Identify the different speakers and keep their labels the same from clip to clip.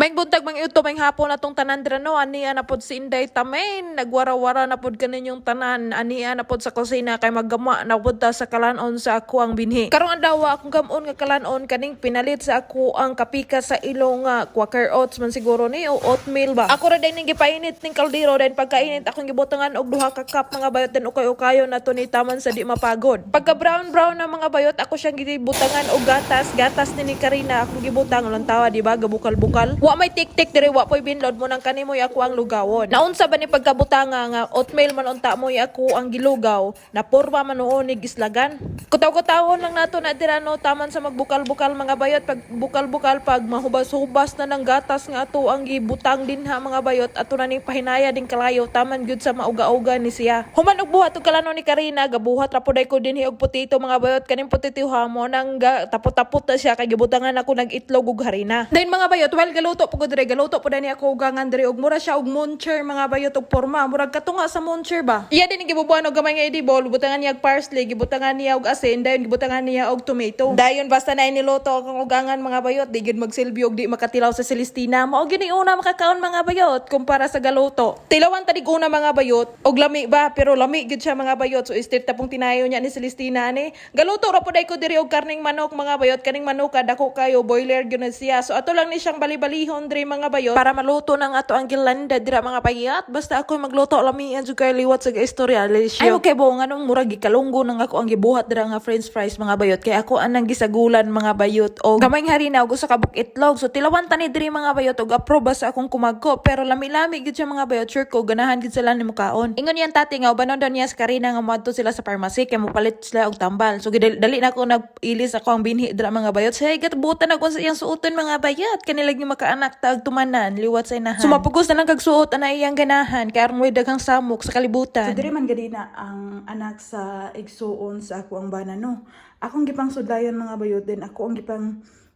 Speaker 1: Maayong buntag, mga yuto, maayong hapon atong tanan dira, no. Ania na pod si Inday Tamain. Nagwara-wara na pod kaninyong tanan. Ania na pod sa kusina kay maggama na pod ta sa kalanon sa ako ang binhi. Karong adlaw, akong gamon nga kalanon kaning pinalit sa ako ang kapika sa ilong nga Quaker Oats man siguro ni o oatmeal ba. Ako ra din ning gipainit ning kaldero, then pagkainit akong gibutangan og 2 ka cup, mga bayot, then ukay-ukayon nato ni taman sa di mapagod. Pagka brown brown na, mga bayot, ako siyang gibutangan og gatas, gatas ni Karina akong gibutang. Lantawa, di ba, gabukal-bukal. Wa may tik-tik dire, wa poy binlod mo nang kani mo'y ako ang lugawon. Naunsa ba ni pagkabutanga nga oatmeal man unta mo'y ako ang gilugaw, na porma man noon ni gislagan. Kutaw-kutawon lang nato na dira, no, taman sa magbukal-bukal, mga bayot. Pag bukal-bukal, pag mahubas-hubas na ng gatas nga ato ang gibutang dinha, mga bayot, ato na ning pahinaya din kalayo taman gyud sa mauga-uga ni siya. Human og buhat og kalanon ni Karina, gabuhat ra puday ko dinhi og potato, mga bayot. Kaning potato ha mo nang tapot-tapot na siya kay gibutangan ako nag itlog ug harina. Then, mga bayot, while galuto po ko dire, galuto po dani ako ugangan dire og mura siya og muncher, mga bayot, og porma, murag katunga sa muncher ba. Iya din gibubuan og gamay nga edible, butangan niya og parsley, gibutangan niya og asin, dayon gibutangan niya og tomato. Dayon basta na iniluto ang ugangan, mga bayot, di gyud magsilbi og di makatilaw sa Celestina. Mao gyud ni una makakaon, mga bayot, kumpara sa galuto. Tilawan tanig una, mga bayot, og lami ba, pero lami gyud siya, mga bayot. So istir tapong tinayo niya ni Celestina ani. Galuto ra pud ko diri og karning manok, mga bayot, kaning manok dako kayo, boiler gyud na siya. So ato lang ni siyang bali-balihon diri, mga bayot, para maluto nang ato ang gilanda dira, mga bayot. Basta ako magluto, lamian jud kayo, liwat sa istorya. Ay okay bo nganong murag gikalunggo nang ako ang gibuhat dira nga french fries, mga bayot, kay ako anang gisagulan, mga bayot, og gamay nga harina og usa ka buok itlog. So tilawan tani diri, mga bayot, og approve ba sa akong kumagko, pero lami-lami gid siya, mga bayot. Sure ko ganahan gid sila ni mukaon. Ingon yan tati nga ubanon daw niya sa Karina nga moadto sila sa pharmacy kay mopalit sila og tambal. So dali na ako nag-ilis ako ang binhi dira, mga bayot. Say gatbutan ako sa iyang suoton, mga bayot, kani lagi makaanak tag tumanan liwat sa inahan. So mapugos na lang kag suot ana iyang ganahan kay aron way daghang samok sa kalibutan.
Speaker 2: So diri man ganina ang anak sa igsuon sa ako ang bana, no. Akong gipang sudlayan, mga bayot, din ako ang gipang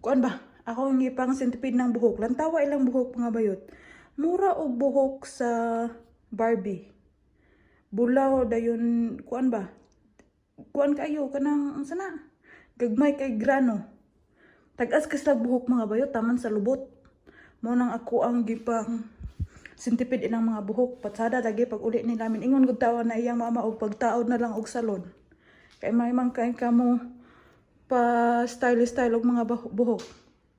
Speaker 2: kuan ba? Ako ang gipang centipede ng buhok. Lantawa ilang buhok, mga bayot. Mura og buhok sa Barbie. Bulaw dayon kuan ba? Kuan kayo kanang unsa na? Gagmay kay grano. Tag-as kasi buhok, mga bayot, taman sa lubot. Mo nang ako ang gipang centipede ilang mga buhok. Patsada lagi pag uli ni namin. Ingon gud tawa na iyang mama og pagtaod na lang og salon. Kay may man kay kamo pa style style og mga buhok.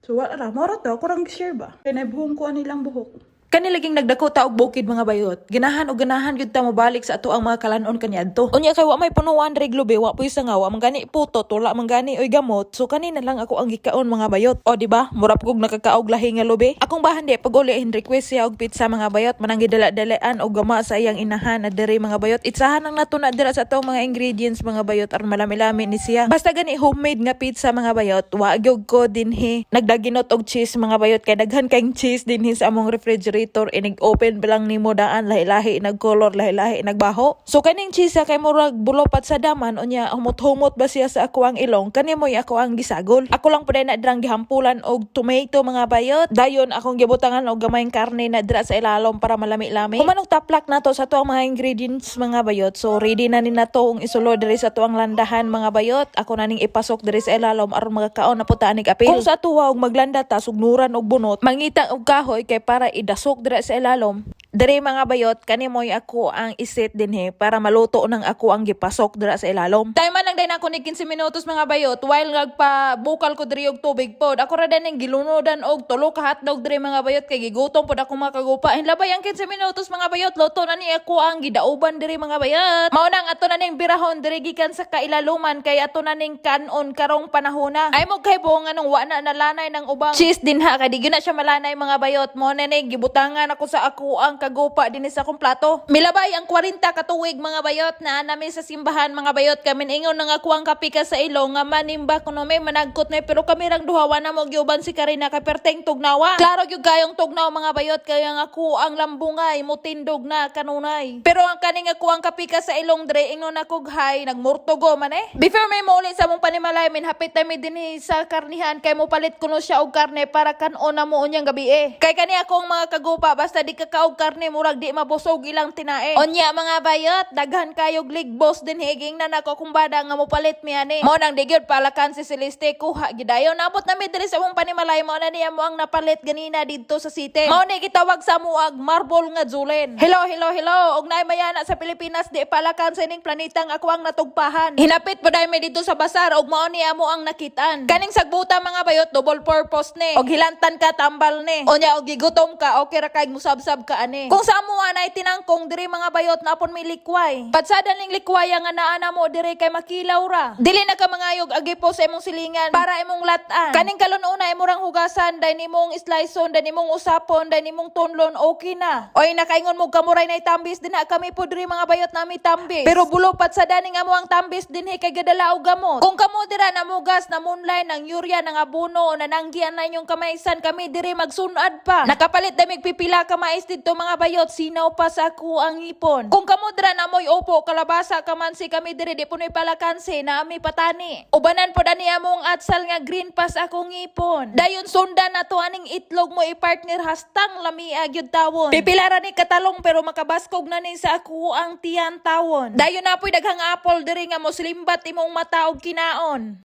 Speaker 2: So wala ra, mora to ako rang share ba. Kay naibuhong ko anilang buhok.
Speaker 1: Kani laging nagdako ta og bukid, mga bayot. Ganahan og ganahan gyud ta mobalik sa ato ang mga kalanon kaniadto. Unya kay wa may punuan diri glubi, wa puy sanga, wa man gani puto, tula man gani oy gamot. So kani na lang ako ang gikaon, mga bayot. O di ba? Mura kog nakakaog lahi nga lubi. Akong bahan di pag uli hin request siya og pizza, mga bayot, manang gidala-dalaan og gama sa iyang inahan na diri, mga bayot. Itsahan lang nato na dira sa atong mga ingredients, mga bayot, aron malami-lami ni siya. Basta gani homemade nga pizza, mga bayot, wa gyud ko dinhi nagdaginot og cheese, mga bayot, kay daghan kayong cheese dinhi sa among refrigerator. Inig open pa lang nimo daan, lahi-lahi nagkolor, lahi-lahi nagbaho. So kaning cheese kay murag bulopat sa daman, unya humot-humot ba siya sa ako ang ilong, kani mo'y ako ang gisagol. Ako lang pud na dirang gihampulan og tomato, mga bayot. Dayon akong gibutangan og gamayng karne na dira sa ilalom para malami-lami. Human og taplak nato sa ato ang mga ingredients, mga bayot. So ready na ni nato ang isulod diri sa tuang landahan, mga bayot. Ako na ning ipasok diri sa ilalom aron makakaon na po ta anig apil. Kung sa tuwa og maglanda ta sugnuran og bunot, mangita og kahoy kay para idasok dira sa ilalom. Diri, mga bayot, kani mo'y ako ang isit dinhi para maluto nang ako ang gipasok dira sa ilalom. Time man lang din ako ni 15 minutos, mga bayot, while nagpa bukal ko diri og tubig pod. Ako ra din gilunodan og tulo ka hotdog diri, mga bayot, kay gigutom pod ako, mga kagupa. Hinlabay ang 15 minutos, mga bayot, luto na ni ako ang gidauban diri, mga bayot. Mao nang ato na ning birahon diri gikan sa kailaluman kay ato na ning kanon karong panahona. Ay mo kay buong anong wa na nalanay ng ubang cheese dinha kay di gyud na siya malanay, mga bayot. Mo na ni gibutangan ako sa ako ang kagupa dinhi sa akong plato. Milabay ang 40 katuig, mga bayot, na nami sa simbahan, mga bayot. Kami ingon nang ako ang kapika sa ilong nga manimba kuno may managkot na, pero kami rang duha, wa na mo giuban si Karina kay perteng tugnawa. Klaro gyud kayong tugnaw, mga bayot, kaya nga ako ang lambungay mutindog na kanunay. Pero ang kaning ako ang kapika sa ilong dre ingon ako hay nagmurtugo man eh. Before may mauli sa mong panimalay, min hapit na mi dinhi sa karnihan kay mo palit kuno siya og karne para kanon na mo unyang gabi eh. Kay kani akong mga kagupa, basta di ka kaog karne karne, murag di mabusog ilang tinae. Unya, mga bayot, daghan kayog ligbos din higing na nako kumbada nga mopalit mi ani. Mo nang di gyud palakan si Celeste, kuha gidayon. Nabot na mi diri sa among panimalay, mo na niya mo ang napalit ganina didto sa city. Mao ni gitawag sa muag marble nga julen. Hello, hello, hello. Og naay mayana sa Pilipinas, di palakan sa ining planetang ako ang natugpahan. Hinapit po dahil mi didto sa basar og mao ni amo ang nakitaan. Kaning sagbuta, mga bayot, double purpose ni. Og hilantan ka, tambal ni. Unya og gigutom ka, okay ra kay musabsab ka ani. Kung sa amo anay tinangkong diri, mga bayot, napon may likway. Patsada ning likwaya nga naa na mo diri kay makilaw ra. Dili na ka mangayog agi po sa imong silingan para imong latan. Kaning kalon una imo rang hugasan, dahil nimong sliceon, dahil nimong usapon, dahil nimong tunlon, okay na. Oy, nakaingon mo kamuray na itambis din na kami po diri, mga bayot, nami tambis. Pero bulo patsada ning amo ang tambis dinhi kay gadala og gamot. Kung kamo dira namugas na moonline ng urea ng abono o nananggian na inyong kamaisan, kami diri magsunad pa. Nakapalit damig pipila ka mais didto, mga bayot, sinaw pa sa ako ang ipon. Kung kamo dira namoy opo, kalabasa, kamansi, kami diri di punoy palakansi na ami patani. Ubanan po dani among atsal nga green pas akong ipon. Dayon sundan na to aning itlog mo i-partner hastang lamia gyud tawon. Pipila ra ni katalong pero makabaskog na ni sa ako ang tiyan tawon. Dayon na po'y daghang apple diri nga muslimbat imong mata og kinaon.